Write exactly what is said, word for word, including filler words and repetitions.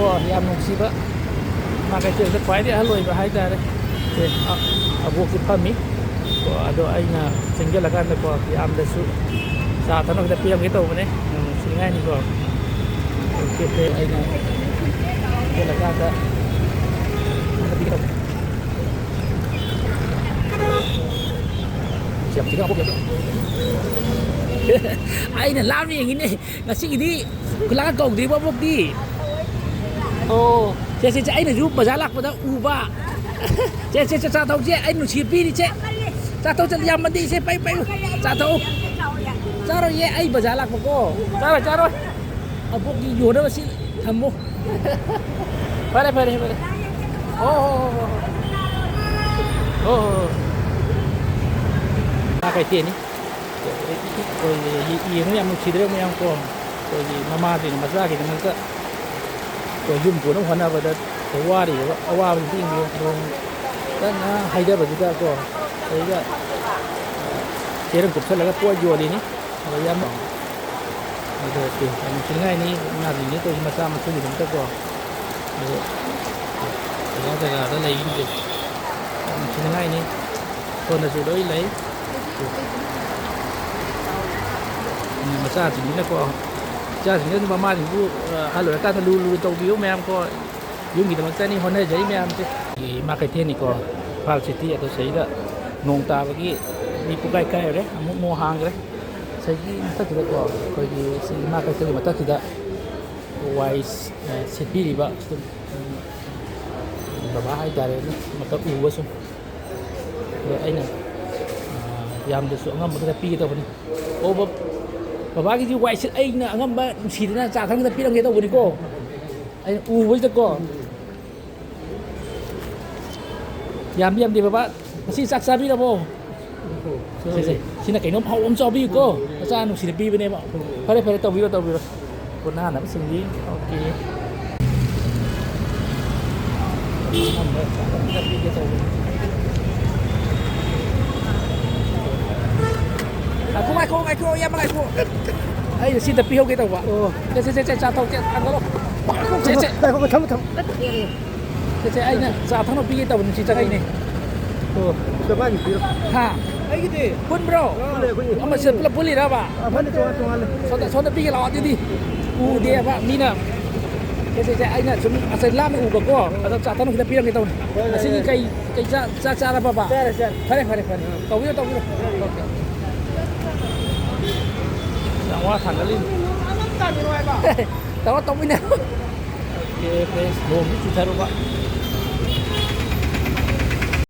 ꯀꯣ, ꯌꯥꯝ ꯅꯨꯡꯁꯤꯕ, ꯏꯃꯥ ꯀꯩꯊꯦꯜꯗ ꯈ꯭ꯋꯥꯏꯗꯒꯤ ꯑꯍꯜ ꯑꯣꯏꯕ ꯍꯥꯏꯇꯥꯔꯦ꯫ ꯁꯦ, ꯑ-, ꯑꯕꯣꯛꯁꯦ ꯐꯝꯃꯤ꯫ ꯀꯣ, ꯑꯗꯣ ꯑꯩꯅ ꯆꯪꯁꯤꯜꯂꯀꯥꯟꯗꯀꯣ, ꯌꯥꯝꯗꯁꯨ ꯆꯥ ꯊꯛꯅꯕꯗ ꯄꯤꯔꯝꯒꯦ ꯇꯧꯕꯅꯦ, ꯌꯥꯝ ꯅꯨꯡꯁꯤꯅꯤꯡꯉꯥꯏꯅꯤꯀꯣ꯫ ꯑꯣꯀꯦ, ꯑꯩꯅ ꯆꯪꯁꯤꯜꯂꯀꯥꯟꯗ ꯌꯥꯝ ꯊꯤꯅ ꯑꯕꯣꯛ ꯌꯥꯝ-, ꯑꯩꯅ ꯂꯥꯞꯅ ꯌꯦꯡꯉꯤꯅꯦ꯫ ꯉꯁꯤꯒꯤꯗꯤ ꯈꯨꯂꯥꯡ ꯀꯧꯗ꯭ꯔꯤꯕꯣ ꯑꯕꯣꯛꯇꯤ? ꯑꯣ꯫ ꯁꯦ, ꯁꯦ, ꯁꯦ, ꯑꯩꯅꯁꯨ ꯕꯖꯥꯔ ꯂꯥꯛꯄꯗ ꯎꯕ꯫ ꯁꯦ, ꯁꯦ, ꯁꯦ, ꯆꯥ ꯊꯛꯁꯦ, ꯑꯩ ꯅꯨꯡꯁꯤ ꯄꯤꯔꯤꯁꯦ꯫ ꯆꯥ ꯊꯛ ꯆꯠ ꯌꯥꯝꯃꯟꯗꯦ, ꯏꯆꯦ, ꯄꯥꯏꯌꯨ, ꯄꯥꯏꯌꯨ꯫ ꯆꯥ ꯊꯛꯎ꯫ ꯆꯥꯔꯣꯏꯌꯦ, ꯑꯩ ꯕꯖꯥꯔ ꯂꯥꯛꯄꯀꯣ꯫ ꯆꯥꯔꯣꯏ, ꯆꯥꯔꯣꯏ꯫ ꯑꯕꯣꯛꯀꯤ ꯌꯣꯟꯅꯕ ꯁꯤ ꯊꯝꯃꯨ꯫ ꯐꯔꯦ, ꯐꯔꯦ, ꯐꯔꯦ꯫ ꯍꯣ, ꯍꯣ, ꯍꯣ, ꯍꯣ, ꯍꯣ꯫ ꯍꯣ, ꯍꯣ, ꯍꯣ꯫ ꯉꯥ ꯀꯩꯊꯦꯜꯅꯤ꯫ ꯑꯩꯈꯣꯏꯒꯤ ꯌꯦꯡꯕ ꯌꯥꯝ ꯅꯨꯡꯁꯤꯗ꯭ꯔꯦ ꯃꯌꯥꯝ ꯀꯣ꯫ ꯑꯩꯈꯣꯏꯒꯤ ꯃꯃꯥꯁꯤꯡꯅ ꯃꯆꯥꯒꯤꯗꯃꯛꯇ ꯑꯩꯈꯣꯏ ꯌꯨꯝ ꯄꯨꯅꯕ ꯍꯣꯠꯅꯕꯗ ꯋꯥꯔꯤꯕ ꯑꯋꯥꯕꯁꯤ ꯄꯤꯛꯏꯉꯩ ꯅꯣꯡ ꯀꯟꯅ ꯍꯩꯊꯕꯁꯤꯗꯀꯣ, ꯑꯗꯩꯗ ꯆꯦꯔꯪ ꯀꯨꯞꯁꯜꯂꯒ ꯄꯣꯠ ꯌꯣꯜꯂꯤꯅꯤ꯫ ꯑꯗ ꯌꯥꯝ, ꯑꯗꯣ ꯁꯤ ꯌꯥꯝ ꯅꯨꯡꯁꯤꯅꯤꯡꯉꯥꯏꯅꯤ ꯏꯃꯥꯁꯤꯡꯁꯤ ꯇꯧꯔꯤꯁꯤ ꯃꯆꯥ ꯃꯁꯨꯒꯤꯗꯃꯛꯇꯀꯣ꯫ ꯑꯗꯣ ꯖꯒꯥ ꯖꯒꯥꯗ ꯂꯩꯔꯤꯁꯦ ꯌꯥꯝ ꯅꯨꯡꯁꯤꯅꯤꯡꯉꯥꯏꯅꯤ꯫ ꯁꯣꯝꯗꯁꯨ ꯂꯣꯏ ꯂꯩ꯫ ꯃꯆꯥꯁꯤꯡꯁꯤꯅꯀꯣ, ꯏꯆꯥꯁꯤꯡꯁꯤꯅ ꯃꯃꯥꯁꯤꯡꯕꯨ, ꯑ, ꯑꯍꯜ ꯑꯣꯏꯔꯀꯥꯟꯗ ꯂꯨ ꯂꯨꯅ ꯇꯧꯕꯤꯌꯨ ꯃꯌꯥꯝ ꯀꯣ꯫ ꯌꯨꯝꯒꯤꯗꯃꯛꯇꯅꯤ ꯍꯣꯠꯅꯖꯔꯤ ꯃꯌꯥꯝꯁꯦ꯫ ꯏꯃꯥ ꯀꯩꯊꯦꯜꯅꯤꯀꯣ, ꯏꯝꯐꯥꯜ ꯁꯤꯇꯤ꯫ ꯑꯗꯣ ꯁꯤꯗ ꯅꯣꯡ ꯇꯥꯕꯒꯤ ꯃꯤ ꯄꯨꯡꯀꯥꯏ ꯀꯥꯏꯔꯨꯔꯦ, ꯑꯃꯨꯛ ꯅꯣꯡ ꯍꯥꯡꯈ꯭ꯔꯦ꯫ ꯉꯁꯥꯏꯒꯤ ꯃꯊꯛꯁꯤꯗꯀꯣ, ꯑꯩꯈꯣꯏꯒꯤ ꯁꯤ ꯏꯃꯥ ꯀꯩꯊꯦꯜꯒꯤ ꯃꯊꯛꯁꯤꯗ ꯋꯥꯏ, ꯑ, ꯁꯤꯠꯄꯤꯔꯤꯕ ꯁꯨꯝ, ꯎꯝ, ꯕꯕꯥ ꯍꯥꯏꯇꯥꯔꯦꯅꯦ, ꯃꯊꯛ ꯎꯕ ꯁꯨꯝ꯫ ꯑꯗꯣ ꯑꯩꯅ, ꯑ, ꯌꯥꯝꯗꯁꯨ ꯑꯉꯝꯕ ꯈꯔ ꯄꯤꯒꯦ ꯇꯧꯕꯅꯤ꯫ ꯑꯣ, ꯕ-, ꯕꯕꯥꯒꯤꯁꯤ ꯋꯥꯏ ꯁꯤꯠ-, ꯑꯩꯅ ꯑꯉꯝꯕ ꯅꯨꯡꯁꯤꯗꯅ ꯆꯥ ꯊꯛꯅꯕ ꯄꯤꯔꯝꯒꯦ ꯇꯧꯕꯅꯤꯀꯣ꯫ ꯑꯩꯅ ꯎꯕꯁꯤꯗꯀꯣ꯫ ꯌꯥꯝꯗꯤ ꯌꯥꯝꯗꯦ ꯕꯕꯥ, ꯉꯁꯤ ꯆꯥꯛ ꯆꯥꯕꯤꯔꯕꯣ? ꯁꯦ, ꯁꯦ, ꯁꯤꯅ ꯀꯩꯅꯣꯝ ꯍꯥꯎꯕ ꯑꯃ ꯆꯥꯕꯤꯌꯨꯀꯣ, ꯃꯆꯥ ꯅꯨꯡꯁꯤꯅ ꯄꯤꯕꯅꯦꯕ꯫ ꯐꯔꯦ, ꯐꯔꯦ, ꯇꯧꯕꯤꯔꯣ, ꯇꯧꯕꯤꯔꯣ꯫ ꯄꯣꯊꯥꯅꯕꯁꯤꯡꯗꯤ, ꯑꯣꯀꯦ꯫ ꯉꯥꯏꯈꯣ, ꯉꯥꯏꯈꯣ, ꯉꯥꯏꯈꯣ, ꯏꯌꯥꯝꯕ, ꯉꯥꯏꯈꯣ꯫ ꯑꯩꯅ ꯁꯤꯗ ꯄꯤꯍꯧꯒꯦ ꯇꯧꯕ꯫ ꯑꯣ꯫ ꯁꯦ, ꯁꯦ, ꯁꯦ, ꯁꯦ, ꯆꯥ ꯊꯛꯁꯦ, ꯊꯥꯡꯒꯠꯂꯣ꯫ ꯆꯦ, ꯆꯦ꯫ ꯉꯥꯏꯈꯣ, ꯊꯝꯃꯣ, ꯊꯝꯃꯣ꯫ ꯆꯦ, ꯆꯦ, ꯑꯩꯅ ꯆꯥ ꯊꯛꯅꯕ ꯄꯤꯒꯦ ꯇꯧꯕꯅꯤ, ꯁꯤ ꯆꯪꯉꯛꯏꯅꯦ꯫ ꯑꯣ, ꯁꯤꯗ ꯃꯥꯒꯤ ꯄꯤꯔꯣ꯫ ꯍꯥ? ꯑꯩꯒꯤꯗꯤ ꯄꯨꯟꯕ꯭ꯔꯣ? ꯄꯨꯜꯂꯦ, ꯑꯩꯈꯣꯏꯅꯤ꯫ ꯑꯃ ꯁꯤꯗ ꯄꯨꯂꯞ ꯄꯨꯜꯂꯤꯔꯕ? ꯑꯃꯅ ꯇꯣꯉꯥꯟ ꯇꯣꯉꯥꯟꯂꯦ꯫ ꯁꯣꯝꯗ, ꯁꯣꯝꯗ ꯄꯤꯒꯦ ꯂꯥꯛꯑꯣ ꯑꯗꯨꯗꯤ꯫ ꯎꯗꯦꯕ ꯃꯤꯅ꯫ ꯁꯦ, ꯁꯦ, ꯁꯦ, ꯑꯩꯅ ꯁꯨꯝ ꯉꯁꯥꯏ ꯂꯥꯞꯅ ꯎꯕꯀꯣ꯫ ꯑꯗꯣ ꯆꯥ ꯊꯛꯅꯕ ꯈꯤꯇ ꯄꯤꯔꯝꯒꯦ ꯇꯧꯕꯅꯤ꯫ ꯍꯣꯏ, ꯍꯣꯏ, ꯉꯁꯤꯒꯤ ꯍꯣꯏ꯫ ꯀꯩ, ꯀꯩ ꯆꯥ, ꯆꯥꯛ ꯆꯥꯔꯕꯕ? ꯆꯥꯔꯦ, ꯆꯥꯔꯦ꯫ ꯐꯔꯦ, ꯐꯔꯦ, ꯐꯔꯦ꯫ ꯇꯧꯕꯤꯔꯣ, ꯇꯧꯕꯤꯔꯣ꯫ ꯑꯣꯀꯦ꯫ ꯌꯥꯝ ꯋꯥ ꯊꯥꯡꯒꯠꯂꯤꯅꯤ꯫ ꯇꯧꯔꯣ, ꯇꯧꯃꯤꯟꯅ꯫ ꯑꯣꯀꯦ, ꯐ꯭ꯔꯦꯟꯁ, ꯅꯣꯡꯁꯨ ꯆꯨꯊꯔꯨꯕ꯫